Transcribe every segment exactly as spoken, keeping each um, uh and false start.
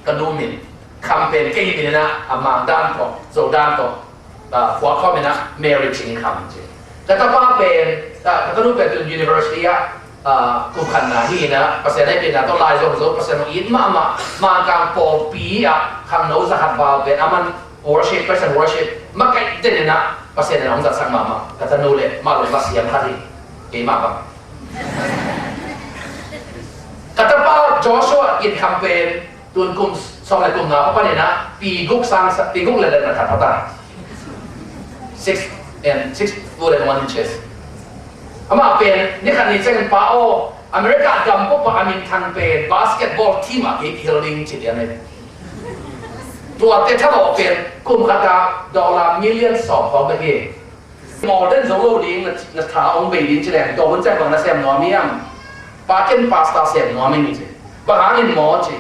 Ka nu min Kham pen, kei min in ah, a Mang dan tawh, Zo dan tawh, ah, khua khawm in ah Mary Cing Kham ci. Ka tapa pen, ka, ka tanu pen tun university ah, ah, kum khatna hi in ah, Pasian hehpihna tawh lai zong zo, Pasian hong it mahmah, Mangkang pawlpi ah khangno za khat val pen, aman worship, praise and worship makaih den in ah, Pasian in ah hong zatsak mahmah. Ka tanu le mah lo la siam khat hi, keimah bang. Ka tapa Joshua Gin Kham pen, tun kum sawm le kum nga pan in ah, pi guk sang sa, pi guk le le na khat pha ta. Six and six foot and one inches. Amah pen, ni khat ni ciangin, "Pa aw, America gam pawlpi a minthang pen basketball team ah kei hel ding," ci lian hi. Tuate thalawh pen, kum khat ah dollar million sawm khawng bek hi. Maw den zo lo ding, na, na tha hong bei ding ci leng, tua hun ciang bang na sem nuam hiam? Pa, ken pastor sem nuam ing ci. Bang hangin maw ci.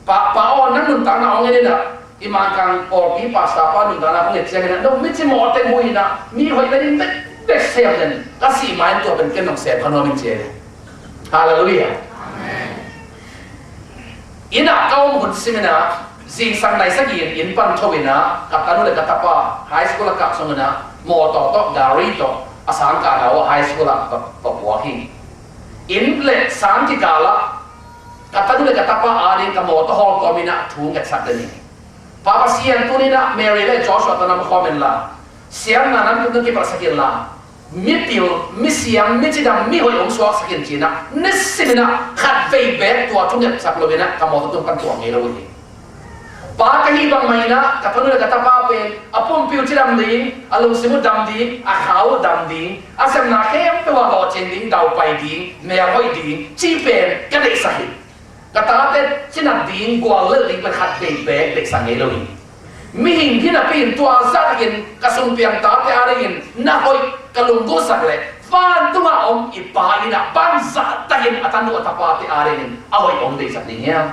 Pa, pa aw, nang nuntakna hong en in ah, i Mangkang pawlpi pastor pa nuntakna hong et ciangin ah, no, mi ci maw teng hu in ah, mi hoih na ding bekbek sem den, ka sih ma in tua pen ken nong sem kha nuam ing ci. Halleluiah. Amen. Inn ah ka om hun sim in ah, zingsang nai sagih in inn pan tho in ah, ka tanu le ka tapa high school a kah sung in ah, mawtaw tawh, gari tawh, a sang kah na uh high school ah va, va puak hi. Inn le sang kikal ah, ka tanu le ka tapa ading ka mawtaw hawl kawm in ah thu ngetsak den hi. Pa Pasian, tuni in ah Mary le Joshua tawh na om khawm in la, siamna nam tun na kipalhsak in la, mipil, misiam, micidam, mihoih hong suaksak in ci in ah, nisim in ah khat vei beek tua thu ngetsak lo in ah, ka mawtaw tung pan tuak ngei lo hi. Pa, ka hih bangmah in ah, ka tanu le ka tapa pen a pumpi uh cidam ding, a lungsim uh dam ding, a kha uh dam ding, a sepna khempeuh ah lawhcing ding, daupai ding, melhoih ding, cih pen ka deihsak hi. Ka tate cinat ding, guallelh ding pen khat vei beek deihsak ngei lo hi. Mihing hi napi in tua zah takin ka sung piang tate adingin na hoih ka lunggulhsak leh, vantung ah om i Pa in ah bangzah takin a tanu a tapate adingin a hoih hong deihsak ding hiam?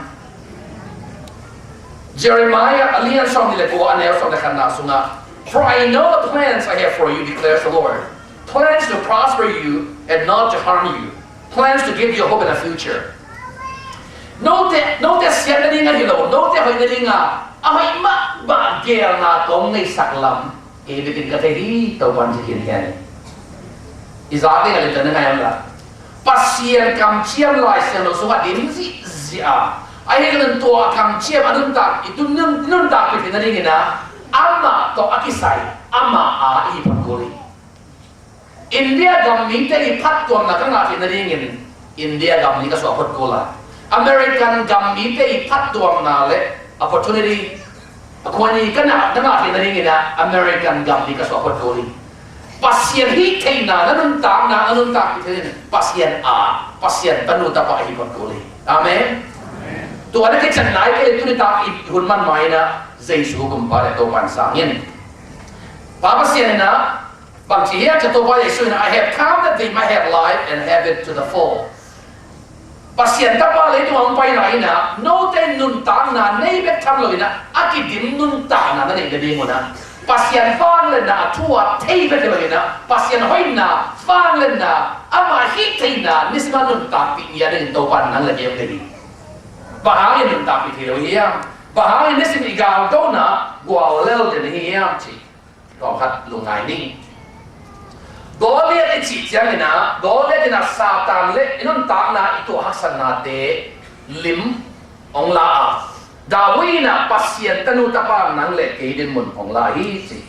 Jeremiah a lian sawmnih le kua, a neu sawm le khatna sungah, "For I know the plans I have for you, declares the Lord. Plans to prosper you and not to harm you. Plans to give you a hope and a future." Note, note siatna ding ahi lo, note hoihna ding a, a hoih mahmah geelna tawh hong neihsak lam kei bekin ka thei hi, Topa'n ci khin hi. I zak ding a limtak na ngai am la? Pasian kamciam Lai Siangtho sungah dim zihziah a, ahi zongin tua kamciam a nuntak, i tun nun, nuntakpih theihna dingin ah, amah tawh a kisai, amah a i phawk kul hi. India gam mite i phattuamna ka ngah theihna dingin India gam ni ka suah phot kul a, American gam mite i phattuamna le opportunity, a khuani ka na, na ngah theihna dingin ah American gam ni ka suah phot kul hi. Pasian hih theihna na nuntakna, na nuntakpih theihna dingin Pasian a, Pasian tanu tapa i phot kul hi. Amen. Tua na kician lai kei le tuni tak i hun man mai na Jesu kumpa le Topa'n sang in. Pa Pasian in ah, bang ci hiam cih leh Topa Jesu in ah, "I have come that they might have life and have it to the full." Pasian tapa leitung a hong paina in ah, note nuntakna nei bek tham lo in ah, a kidim nuntakna na neih nading un ah, Pasian vangliatna a thu a thei bek hi lo in ah, Pasian hoihna, vangliatna, amah hih theihna nisim a nuntakpih ngiat dingin Topa'n nang le kei hong deih hi. Bang hangin nuntakpih thei lo hiam? Bang hangin nisim i galdona guallel den hi hiam cih tawmkhat lungngai ni. Goliath i cih ciangin ah, Goliath in ah Satan le i nuntakna, i tuah haksatnate lim hong la a, David in ah Pasian tanu tapa nang le kei dinmun hong la hi cih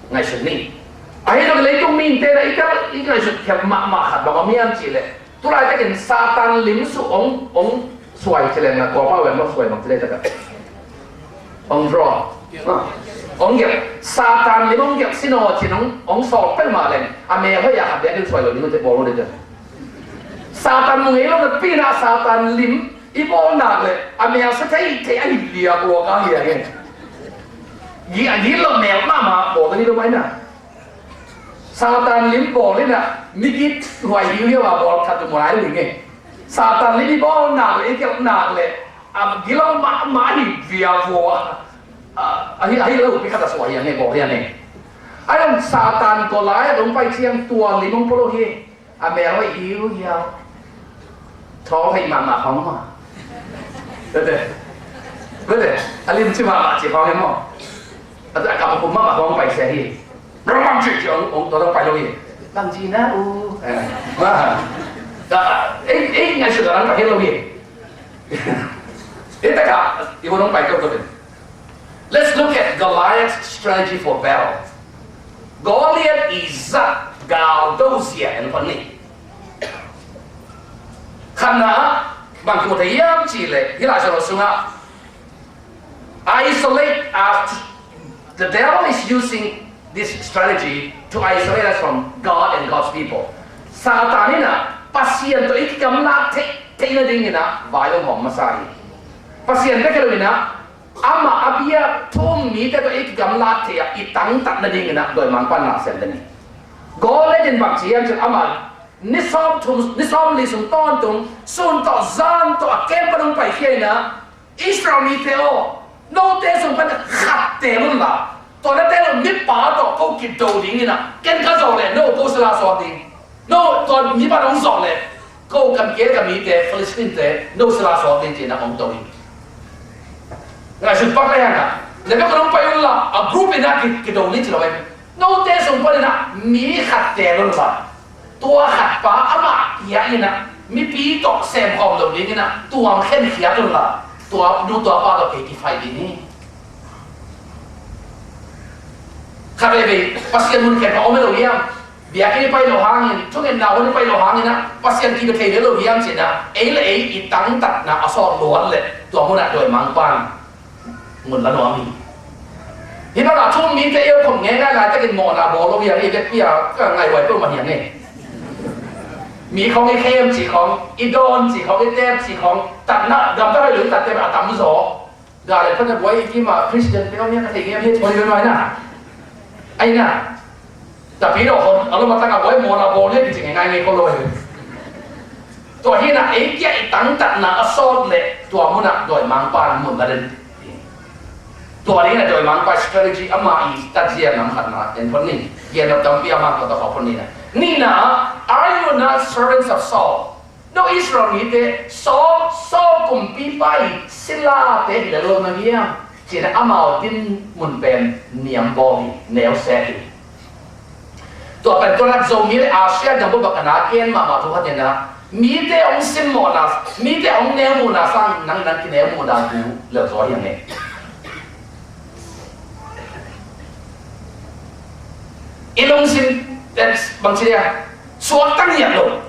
ngaihsut ni. Ahi zong leitung mite in ah i kal, i ngaihsut khial mahmah khat bang om hiam cih leh, tulaitakin Satan lim sung hong, hong suai ci leng na, kua pa wen mah suai mah ci leng taka, hong draw, hong gelh. Satan lim hong gelh sin aw cin hong, hong sawl peuhmah leng, a mel hoih a khat bek in suai lo ding uh ci, bawl lo ding uh ci. Satan mu ngei lo napi in ah Satan lim i bawl nak leh a mel sa theithei ahi liak lua ka hi a nge. Gi a gilo mel mahmah bawl ding hi lo mai na. Satan lim bawl in ah, migit huai hiuhiau a bawl khat tu mu lai lo hi nge. Satan lim i bawl nak leh, i gelh nak leh, a gilo mahmah hi viau vua. A, ahi, ahi lo pi khat a suai hi a nge, bawl hi a nge. Ahi zong Satan Goliath hong pai ciang tua lim hong pua lo hi. A mel hoih hiuhiau. Thawng hoih mahmah khawng mah. Tete. Bete, a limci mahmah ci khawng hi maw? A, a kam a kum mahmah khawng pai sia hi. Ramang ci ci hong, hong, tua hong pai lo hi. Bang ci na u. Eh, ma. Ka, eh, eh, ngai su da lang ka hi lo hi. Eh, ta ka, i hong pai ko ko. Let's look at Goliath's strategy for battle. Goliath i zat gal do zia en pan ni. Khatna, bang ki mu thei hiam cih leh, hih Lai Siangtho sungah, isolate us. The devil is using this strategy to isolate us from God and God's people. Satan in ah Pasian tawh i kigamlat theih, theih nadingin ah vai hong hawm masa hi. Pasian bek hi lo in ah, amah a biak thu-um mite tawh i kigamlat theih a, i tangtat nadingin ah dawimangpa'n na sem den hi. Goliath in bang ci hiam cih leh amah ni sawmthum, ni sawmli sung tawntung sun tawh zan tawh a camp pan hong paikhia in ah, Israel mite aw, note sung pan khat teel un la, tua na teel un mipa tawh ko kido dingin ah, ken ka zawh leh no ko sila suak ding. No, tua mipa hong zawh leh ko kan keel ka mite, Philistine-te no sila suak ding ci-in ah hong do hi. Ngaihsun pak lehang ah, na bek un hong pai un la, a group in ah ki, kido ni ci lo hi. Note sung panin ah mi khat teel un la, tua khat pa amah kiang in ah mipi tawh sem khawm lo dingin ah tuam khenkhiat un la, tua nu tua pa tawh kei kifight ding hi. Khat veivei Pasian mun khen pha om hi lo hiam? Biakinn i pai loh hangin, thungetna hun i pai loh hangin ah Pasian kibe thei ve lo hiam ci-in ah, ei le ei i tangtatna a sawt luat leh tua mun ah dawimangpa'n mun la nuam hi. Hih bangah thu-um mite i om khop ngeingai laitakin mawhna bawl lo hi hang, i vekpi-a ka ngaihhuai peuhmah hi hang e. Mi khawng i khem cih khawng, i dawn cih khawng, i tep cih khawng, tatna gamtat hoih lo i tatte a tamzaw. Gah leh phat a buai i kim a Christian te om hiam ka thei ngei hiam, hi a thuai ve mai na. Ai na. Tapi lo khon a lo matang a buai mawhna bawl hi a kici ngeingai ngei khol lo hi. Tua hi-in ah ei kia i tangtatna a sawt leh tua mun ah dawimangpa'n mun la den. Tua dingin ah dawimangpa strategy amah i tatzia nam khatna en phot ni. Gen nop tampi amah tawh tawh phot ni na. Nihna, are you not servants of Saul? No Israel mite, Saul, Saul kumpipa i silate hi lel lo na hiam? Ci-in ah amau dinmun pen niam bawl hi, neu sek hi. Tua pen tua lak Zomi le Asia gam bup a ka na gen mahmah thu khat in ah, mite hong simmawhna, mite hong neumuhna sang nang, nang kineumuhna thu lel zaw hi hang e. I lungsim, eh, bangci dia, suakta ngiat lo.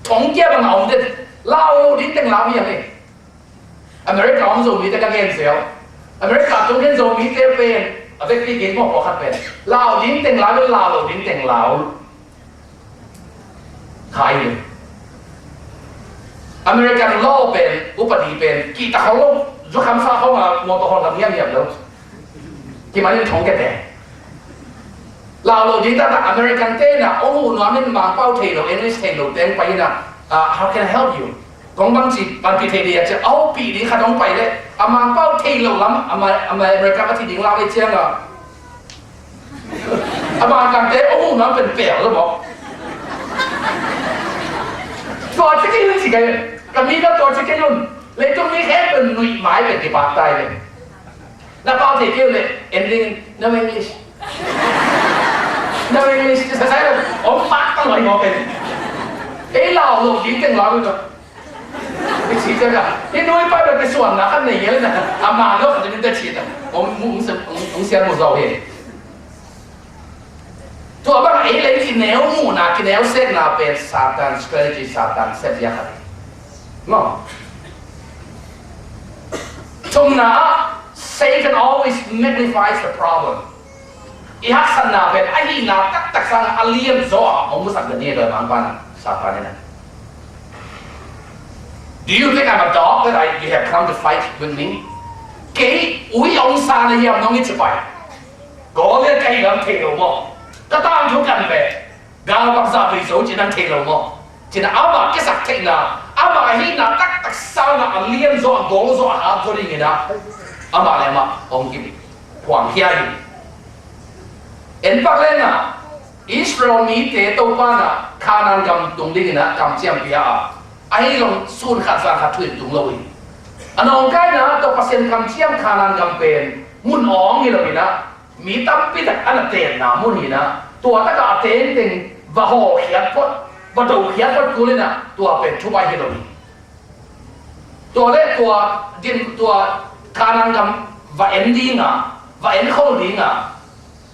Thongkia bang a om den, lau lo ding teng lau hi hang e. America om Zomite ka gen zel. America tung khen Zomite pen a vekpi kei mawh pawlkhat pen lau ding teng lau, lau lo ding teng lau. Khai hi. American law pen, upadi pen kihta khol lo. Zukham sa khawng a mawtaw khol lam hiamhiam lo. Kimanin thong kete. Lau lo ding taktak American te na, oh, nuamin Mangpau thei lo, English thei lo teng pai na, ah, how can I help you? Kong bangci panpih thei ding a ci a, oh, pih ding khat hong pai leh a Mangpau thei lo lam, a mai, a mai America a thi ding lau ei ciang a, a Mangkangte, oh, nuam pen pel lo maw? Tua ci kei un ci kei, ka mi na tua ci kei un. Leitung mi khempeuh nuih mai pen kipaktai pen. Na pau thei kei uh leh en ding, no English. No English, ci sa sai lo, om pak ta lo hi maw pen. Ei lau lo ding teng lau lo. I ci ciang a, i nu i pa bek kisuanna khat nei hial na, a man lo khat ding te ci ta. Om, om, om, om sian mu zau hi. Tua bang ei lei kineu muhna, kineu sekna pen Satan strategy, Satan sepzia khat hi. Maw. Thumna, Satan always magnifies the problem. I haksatna pen a hihna taktak sangin a lian zaw a hong musak den hi, dawimangpa'n, Satan in. Do you think I'm a dog that I, you have come to fight with me? Kei ui hong sa na hiam nong i ci pai? Goliath ka hih lam thei lo maw? Ka tangthu kan ve. Galvak zah vei zo ci-in nang thei lo maw? Ci-in amah kisaktheihna, amah a hihna taktak sangin a lian zaw, a gol zaw, a hat zaw dingin ah amah le amah hong kiphuangkhia hi. En pak leng ah, Israel mite Topa'n ah Kanaan gam tung dingin ah kamciam pia a, ahi zong sun khat zan khat thu-in tung lo hi. A nawngkaina tawh Pasian kamciam Khanaan gam pen mun awng hi lo in ah, mi tampi tak a na tenna mun hi in ah, tua takah a tengteng va hawlkhiat phot, va dokhiat phot kul in ah, tua pen thubai hi lo hi. Tua le tua din, tua Khanaan gam va en ding a, va en khol ding a,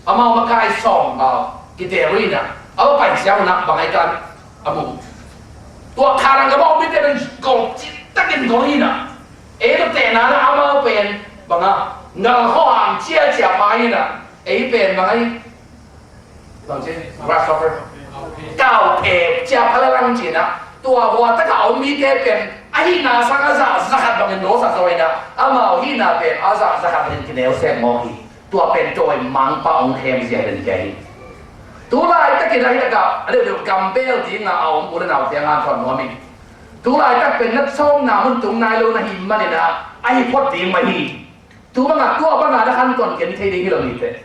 amau makai sawm bau kiteel uh in ah, a va pai siang un ah bang ai kan a mu. Tua Khanaan gam a om mite pen gol citakin gol hi in ah, ei tawh tehna in ah amau pen bang a, ngal khuahang ciacia pa hi in ah, ei pen bang ai, bang ci, grasshopper, kauphek cia pha lalang ci in ah, tua hua takah a om mite pen a hihna sang a zah za khat bangin nawlsak zaw in ah, amau hihna pen a zah za khat bangin kineu sek mawk hi. Tua pen dawimangpa hong khem zia hi den kei. Tu laitakin a hi takah a deuhdeuh gambel dinga a om u le nau ciang a thawn nuam ing. Tu laitak pen na sawmna mun tung nai lo na hi manin ah, a hi phot ding mah hi. Tu bangah tua bangah na khanton ken thei ding hi lo ni teh.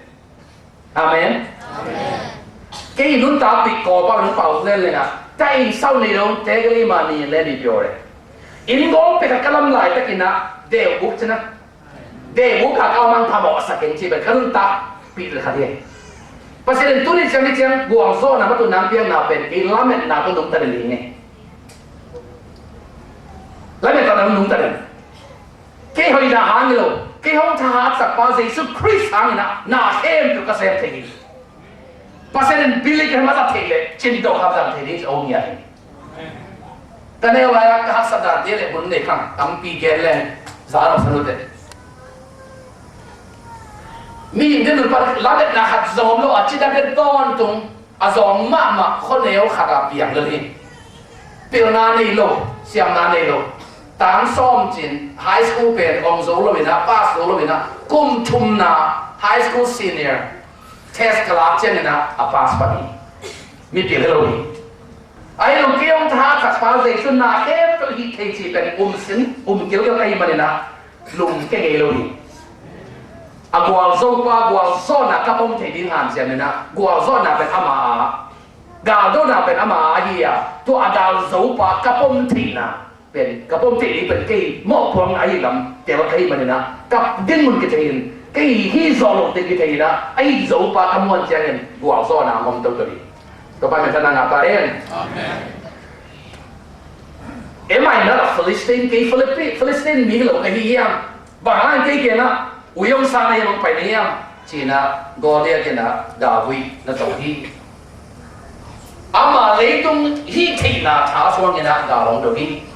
Amen. Kei nuntakpih kawpa nung pau zel lengah, ka inn sau nei lo, te ka lei mah ni le ni pio le. Inn gawng pekah ka lam laitakin ah deuh buk cina. Deuh buk kha ka mang thamawh sak keng ci pen ka nuntakpih le khat hi. Pasian in tuni ciang ni ciang gualzawhna matu nang piakna pen kei lametna tawh nungta den hi nge. Lametna tawh nungta den. Kei hoihna hang hi lo, kei hong thahatsakpa Jesu Khrist hangin ah na khempeuh ka sem thei hi. Pasian in bilik hem a zat theih leh cin dawh khat zang thei ding a om hi a hi. Ka neu lai-ah ka haksat dante le hun nei khang tampi gen leng za lo sa nute. Mi in den un pan lametna khat zong om lo a ci dang den tawntung a zawng mahmah khuaneu khat a piang lel hi. Pilna nei lo, siamna nei lo, tang sawm cin high school pen ong zo lo in ah, pass zo lo in ah, kum thumna high school senior test ka lak ciangin ah a pass pan hi. Mi pil hi lo hi. Ahi lo kei ong thahatsakpa Jesu na khempeuh hih thei ci pen um sin, um kilkel ka hi manin ah lum ke ngei lo hi. A gualzopa gualzawhna ka pom thei ding hanciam in ah, gualzawhna pen ama a, galdona pen ama a hi a, tua a galzopa ka pom theihna pen, ka pom theih ding pen kei mawhphuang ahi lam tel ka hi manin ah, ka dinmun kithei in, kei hi zawh loh ding kithei in ah, ahi zopa ka muan ciangin gualzawhna a ngom toto hi. Topa min thang a ngah ta hen. Amen. Em ai na la Philistine, kei Philippi-, Philistine mi lo ka hi hiam? Bang hang kei kiangah ui ong sa na hiam, ong pai na hiam? Ci-in ah Goliath in ah David na to hi. Ama leitung hih theihna tha suangin ah gal hong do hi.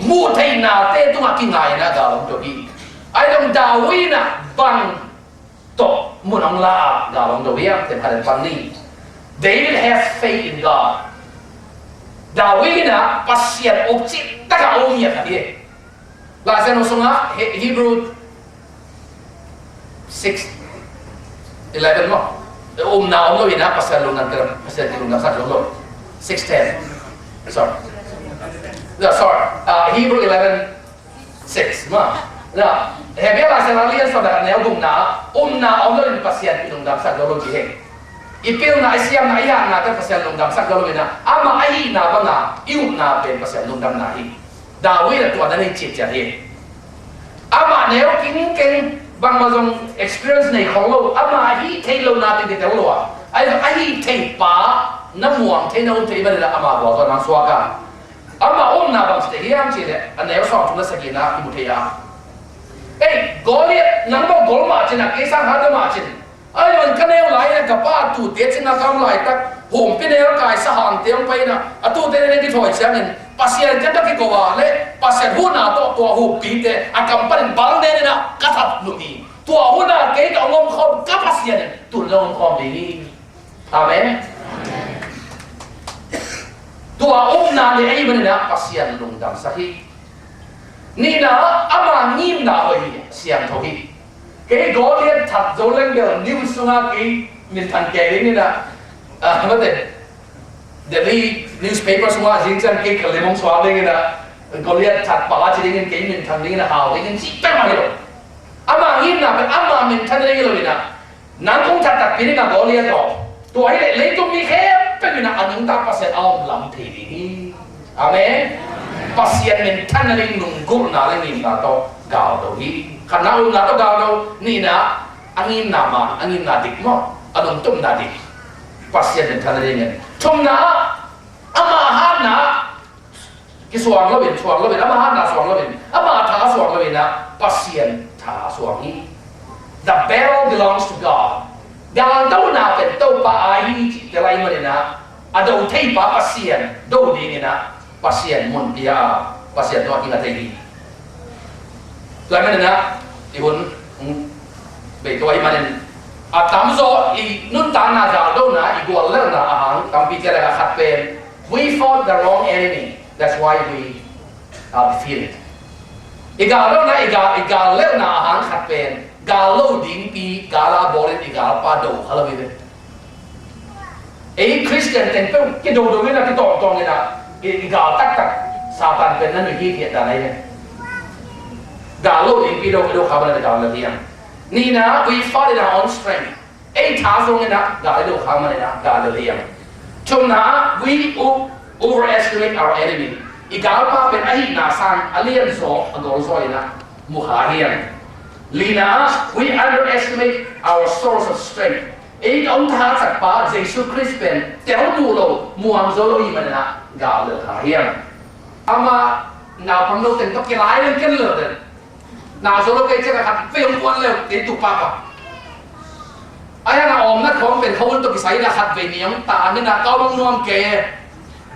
Muh theihnate tungah kingai in ah gal hong do hi. Ahi zong David in ah bang tawh mun hong la a gal hong do hiam? Teng khat in pan ni. David has faith in God. David in ah Pasian uk cih takah a um hi a khat hi. Lai Siangtho sungah He-, Hebrew six eleven maw, umna om lo in ah Pasian lungdam, Pasian lungdamsak zo lo. Six ten. Sorry. Yeah, sorry. Uh, Hebrew eleven six maw. Yeah. Hebrew Lai Siangtho lian sawm le khat, neu gukna, umna om lo in Pasian i lungdamsak zo lo ci hi. I pilna, i siamna, i hatna tawh Pasian lungdamsak zo lo in ah, amah a hihna banga i upna pen Pasian lungdamna hi. David a tua na nei ciatciat hi. Amah neu kingkeng, bangmah zong experience nei khol lo, amah a hih theih lohna teng kitel lo a, ahi zong a hih theih pa na muang thei, na um thei manin ah amah gualzawhna suak a. Amah umna bang ci thei hiam cih leh a neu sawmthum le sagihna i mu thei a. Ei Goliath, nang bang gol mah cin ah, kei sang hat mah cin. Ahi zongin ka neu lai-in ah ka pa a tuute cina kam laitak, humpi neu kai sahangte hong pai in ah, a tuute neu kithawi ciangin Pasian kiang ka kiko a leh Pasian huhna tawh tua humpite a kam panin bal nen in ah ka that lum hi. Tua hun ah kei tawh hong omkhawm ka Pasian in tun lo omkhawm ding hi. Amen. Tua upna nei ahih manin ah Pasian lungdamsak hi. Nihna, ama ngimna hoih hi, siangtho hi. Kei Goliath that zo leng bel news sungah kei minthan kei ding in ah, ah, mate, Delhi newspaper sungah zing ciang kei khalim hong suak ding in ah, Goliath that pah a ci dingin kei minthan ding in ah, hau dingin cih peuhmah hi lo. Ama ngimna pen ama minthan ding hi lo in ah, nang kong that takpi ding a Goliath aw. Tua hi leh leitung mi khempeuh in ah a nungta Pasian a om lam thei ding hi. Amen. Pasian minthanna ding lunggulhna le ngimna tawh galdo hi. Khatna, ulna tawh galdo. Nihna, a ngimna man, a ngimna dik maw, a lungtumna dik. Pasian minthanna dingin. Thumna, ama hatna kisuang loin, suang loin, ama hatna suang loin, ama tha suang loin ah, Pasian tha suang hi. The battle belongs to God. Galdona pen Topa a hi cihte lai manin ah, a do theipa Pasian do dingin ah, Pasian mun pia a, Pasian tawh a kinga thei hi. Tua ahih manin ah, i hun, hmm, bei tua ahih manin, a tamzaw i nuntakna galdona, i guallelhna a hang tampi cia le a khat pen, we fought the wrong enemy. That's why we are defeated. I galdona, i gal, i gallelhna a hang khat pen, gal lo dingpi, gal a bawlin i galpa do kha lo hi ve. Ei Khristian teng peuh kidodo in a, kitawngtawng in a, i, i gal taktak Satan pen na nuih hi, khiat dan ahi ve. Gal lo dingpi do, do kha bang a gal lo ding. Nihna, we fought in our own strength. Ei tha zong in a gal lo kha manin a gal lo ding. Thumna, we o-, overestimate our enemy. I galpa pen a hihna sang a lianzaw, a golzaw in a mu kha hi. Lina, we underestimate our source of strength. Ei ka om tha sakpa Jesu Khrist pen tel duh lo, muang zo lo ahih manin a gal lo kha hi. Ama naupang lo teng tawh kilai leng ken lo den. Na zo lo kei ciang a khat vei hong kuan leu kei tu papa. Ai hang a omna khawng pen khawul tawh kisai in a khat vei ni hong ta ni na kau bang nuam kei.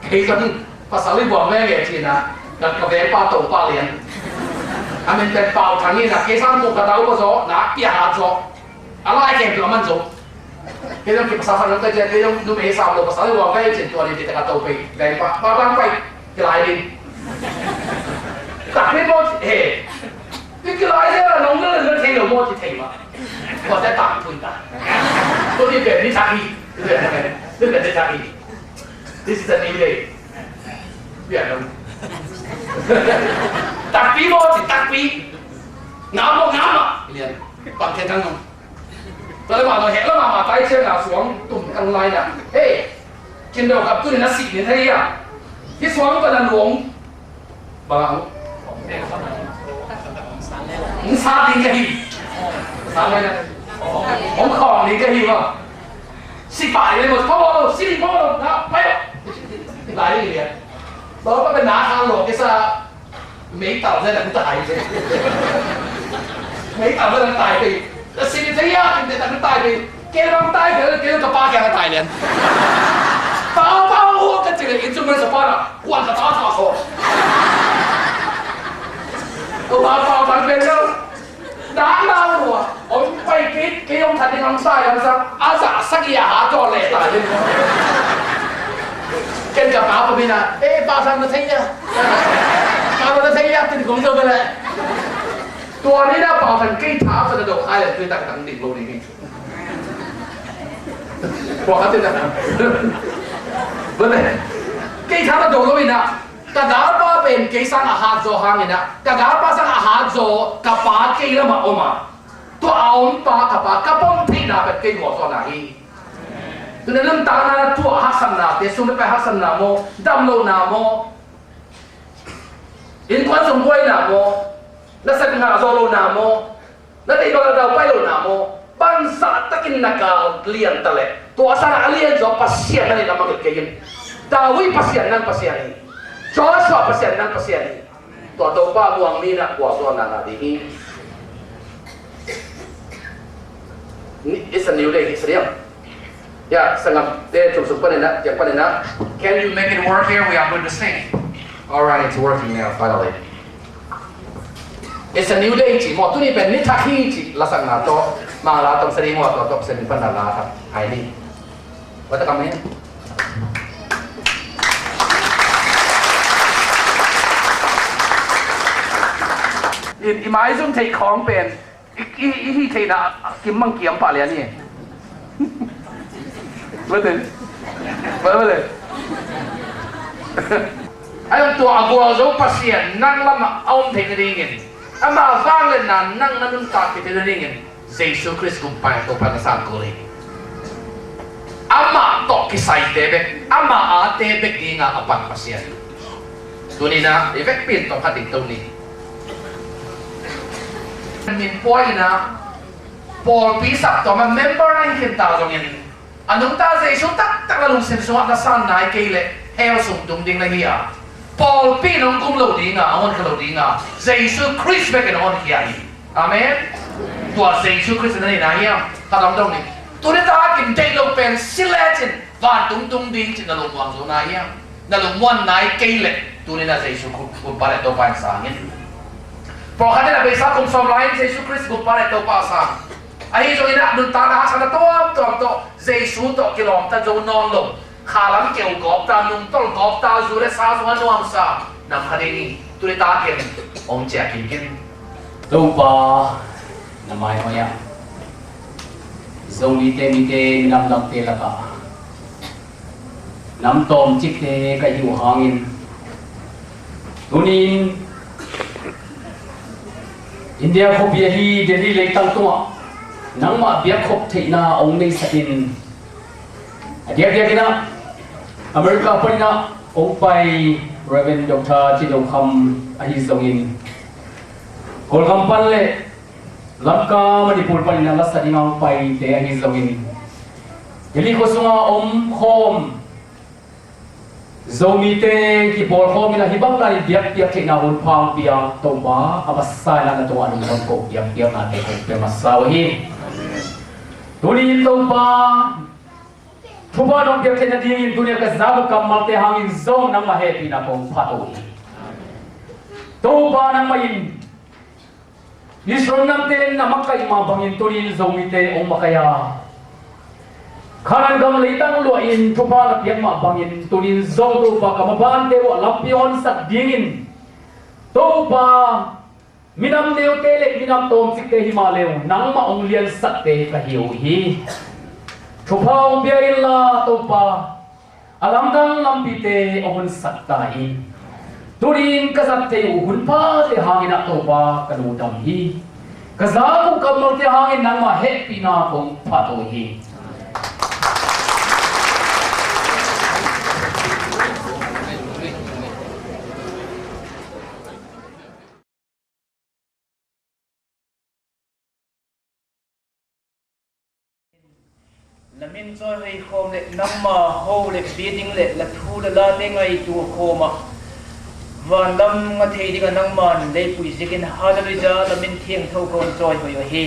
Kei zong pasal i buang veve ci na ka, ka vengpa Topa lian. A min pen Pau Thang hi na, kei sang pu ka tau pa zaw na pia hat zaw. A lai khempeuh a man zo. Kei zong kipasal khat zong ka ciah, kei zong numei sam lo pasal i uang ka hi cin tua ni, kei ta ka to pei, gai pa, pa bang pai, kilai ding. Tak ni maw ci, he. Kei kilai ding a, nong na na thei lo maw ci thei mah. Tua te tang tui ta. Tua ni pen ni thak hi. Ni pen ni thak hi. This is a new day. Bian lo. Takpi maw ci, takpi. Ngam maw, ngam mah. Lian. Pang khen kang nong. Tua leh mah tawh heh lamah mah tai ciangin a suang tum kang lai-in ah, "Hei, Cin Do Kap, tuni na sih ni thei hiam? Hih suang tawh na nuam bang a hong sa ding ka hi. Sa ding ka hi. Hong khawng ding ka hi maw? Si pah ding maw? Pha maw lo, si ding pha maw lo, na pai." Lai ding hi a. Tua pa pen na kha lo kisa. Meital zen a tai ve. Meital zen a tai ve. Ka si ni thei a, kin te ta ka tai ve. Kei bang tai ve, kei ka pa kiang a tai lian. Pau, pau, ka ci le, instrument sa pa na, kuan ka ta ta ko. Ko pa, pau, pau, pau, pau. Dak na lua. Om pai kei, kei om that ding om sai lam sang. A za sak i a ha to le ta ding. Ken ka pa pa mi na, "Eh, pa sang na thei ya." Pa na thei ya, tin kong zo ka le. Tua ni na pa kan kei tha sa na do khai le, tui tak tang ding lo ni. Tua ka tin na. Bale. Kei tha na do lo ina. Ka galpa pen kei sang a hat zaw hangin ah, ka galpa sang a hat zaw, ka pa kei lamah om a, tua a om pa, ka pa, ka pom theihna pen kei gualzawhna hi. Tuna nuntakna na tuah haksatnate, sum le pai haksatna maw, dam lohna maw, innkuan sung buaina maw, na sep ngah zawh lohna maw, na deih bang a dau pai lohna maw? Bangzah takin na gal lian ta leh, tua sangin a lianzaw Pasian na neih lam mangngilh kei in. David Pasian nang Pasian hi. Joshua Pasian nang Pasian hi. Tua Topa muang mi in ah gualzawhna ngah ding hi. Ni, it's a new day, it's real. Ya, sanggamte, tum sung panin ah, kiang panin ah. Can you make it work here? We are going to sing. All right, it's working now, finally. It's a new day ci maw, tuni pen ni thak hi ci, lasakna tawh, Mangla tawh sa ding maw, tua tawh Pasian min pan la thak, hai ni. Wa ta kam hen. I, i maizum theih khawng pen, I, i, i hih theihna kim mang kiam pah lian hi. Bate. Bate. Ai tua a gualzo Pasian nang lamah a om theih nadingin, ama vangliatna nang na nuntakpih theih nadingin, Jesu Khrist gumpa in Topa na sang kul hi. Amah tawh kisaite bek, ama ate bek dinga a pan Pasian. Tuni-in ah i vekpi in tawm khat ding to ni. Min pua-in ah pawlpi saptuam a member na hi khin ta zongin, a nungta Jesu taktak na lungsim sungah na san nai kei leh hell sung tung ding na hi a, pawlpi in hong gum lo ding a, hong honkhia lo ding a, Jesu Khrist bek in hong honkhia hi. Amen. Tua Jesu Khrist na nei nai hiam? Khat hong dong ni. Tuni takin deih lo pen si lecin vantung tung ding cih na lungmuang zo nai hiam? Na lungmuan nai kei leh tuni-in ah Jesu Khrist gumpa leh Topa in sang in. Pawlkhat in ah beisa kum sawm lai-in Jesu Khrist gumpa leh Topa sang. Ahi zongin ah nuntakna haksatna tuamtuam tawh Jesu tawh kilawmta zo nawn lo, khalam keu gawpta, nungtolh gawpta, zu leh sa sungah nuamsa nam kha ding hi. Tuni takin hong ciah kik in. Topa, na maihoih ah Zomite mite, minam dangte lakah nam tawmcikte ka hih uh hangin, tuni-in India khuapi ahi Delhi leitang tungah nangmah biakkhop theihna hong neisak in, a diakdiakin ah America panin ah hong pai Reverend Doctor Cin Zo Kham ahi zongin, Kawlgam pan leh Lamka, Manipur panin ah lasa dingin hong paite ahi zongin, Delhi khua sungah om khawm Zomite kipawl khawm in ah hih bang danin biakpiak theihna hun pha hong pia Topa, a masa in ah na tungah lungdam ko biakpiaknate kong pia masa uh hi. Tuni-in Topa, thupha nong piak theih nadingin tuni-a ka zak uh kammalte hangin zong nangmah hehpihna kong phat uh hi. Topa, nangmah in Israel namte na makaih mah bangin tuni-in Zomite hong makaih a, Kanaan gam leitang luahin thupha na piak mah bangin tuni-in zong Topa, ka mabante uh ah lampi hong honsak dingin Topa, minam neute le minam tawmcikte hi mah le uh nangmah hong liansakte ka hi uh hi. Thupha hong pia inla Topa, a lamdang lampite hong honsak ta in. Tuni-in ka zat thei uh hun phate hangin ah Topa, ka lungdam hi. Ka zak uh kammalte hangin nangmah hehpihna kong phat uh hi. Na min cawihoi khawm le nangma ho le bia ding le la thu la late ngaitua khawm ah, vanlam ngah thei dingah nangman leipui zikin, Halleluiah, na min thiangtho kong cawihoi uh hi.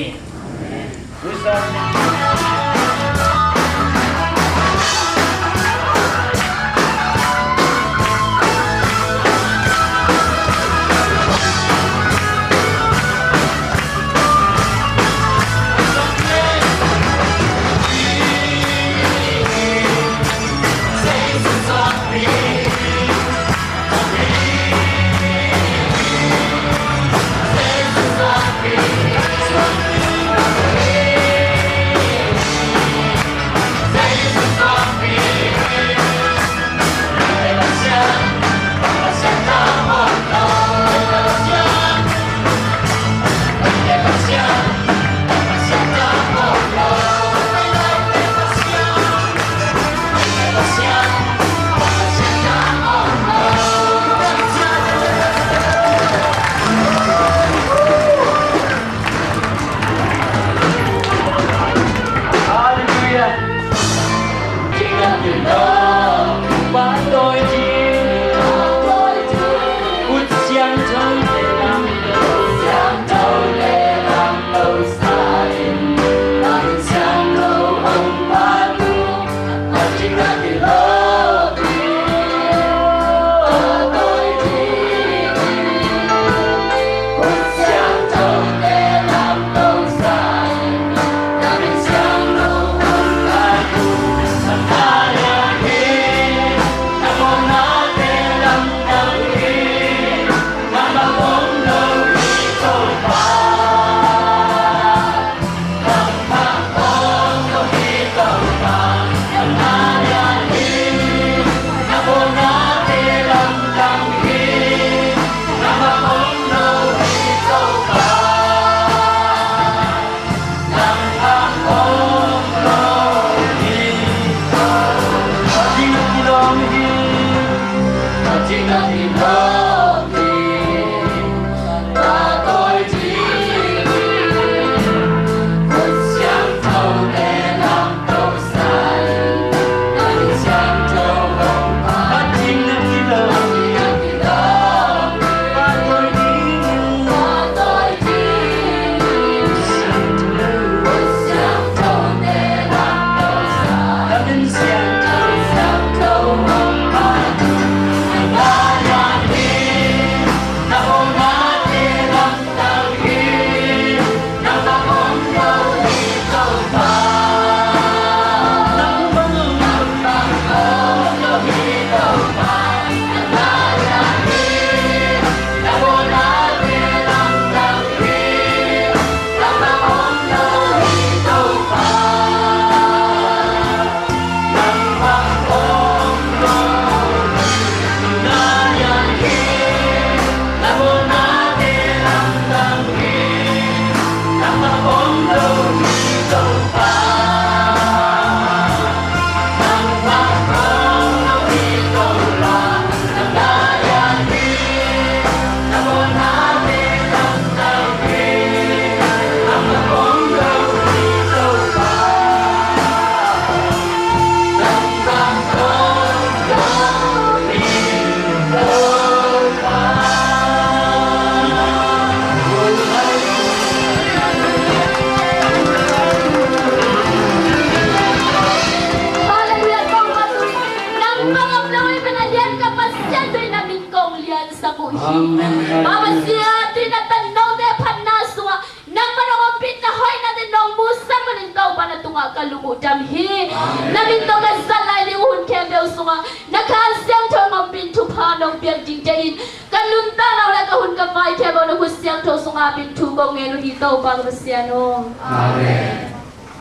Pa Pasian, tuin a tan note phatna sungah nangmah nong ompihna hoihnate nong musak manin Topa na tungah ka lung uh dam hi. Na min tawh ka zat lai ding hun khempeuh sungah na Kha Siangtho hong ompih in thupha nong piak dingte in ka nuntakna uh le ka hun ka vai khempeuh na khut siangtho sungah pen thu kong ngen uh hi Topa ka Pasian aw. Amen.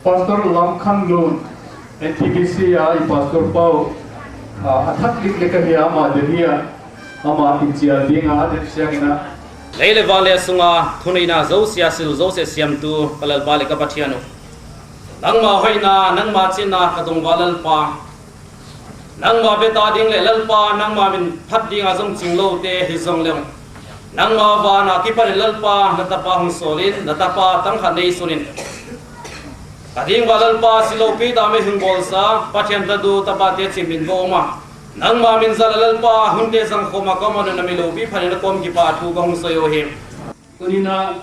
Pastor Lam Khan Lun, N T B C a i pastor pau, a, a thak lik le ka hi a, ama Delhi a, ama kincial ding a, a den siangin a. Lei le van le a sunga thuneihna zosia sil zosia siamtu ka Lalpa le ka Pathian uh, nangma hoihna, nangma cinna ka tungval Lalpa, nangma bia ta ding le Lalpa, nangma min phat dinga zong cing lote hi zong leng, nangma vana kipanin Lalpa na tapa hong sawlin, na tapa tangkhat nei sunin, ka dingva Lalpa si lopi ta mi hong bawlsa Pathian tatu tapate cih min va om a, nangma min zala Lalpa hunte zang khawma ka om a, na mi lopi phanin a kawm kipa thu ka hong sawi uh hi. Tunina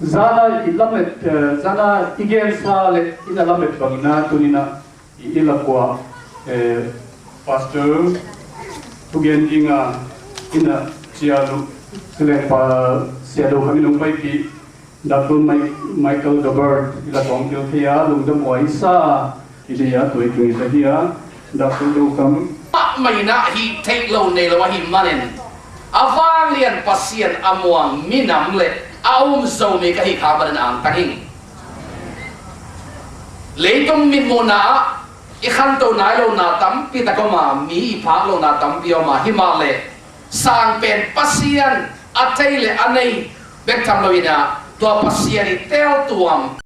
zana i lamet, eh, zana i gensa le i na lamet bangina tunina i, i lakua, eh, Pastor thugen dinga i na cialu silengpa sialu kami nung paipi Doctor Mike, Michael Gabbard i la tawng kil thei a lungdam ua i sa i dei a tuai tung i ta hi a Doctor Dokam. Pah maina hi theih lo nei lo ahi manin a vanglian Pasian a muang minam le a um Zomi ka hi kha manin ang tangin leitung mitmuhna ah i khanto nai lona tampi tak om a, mi i phak lona tampi om a, himahleh sang pen Pasian a thei le a nei bek tham loin a, tua Pasian i teltuam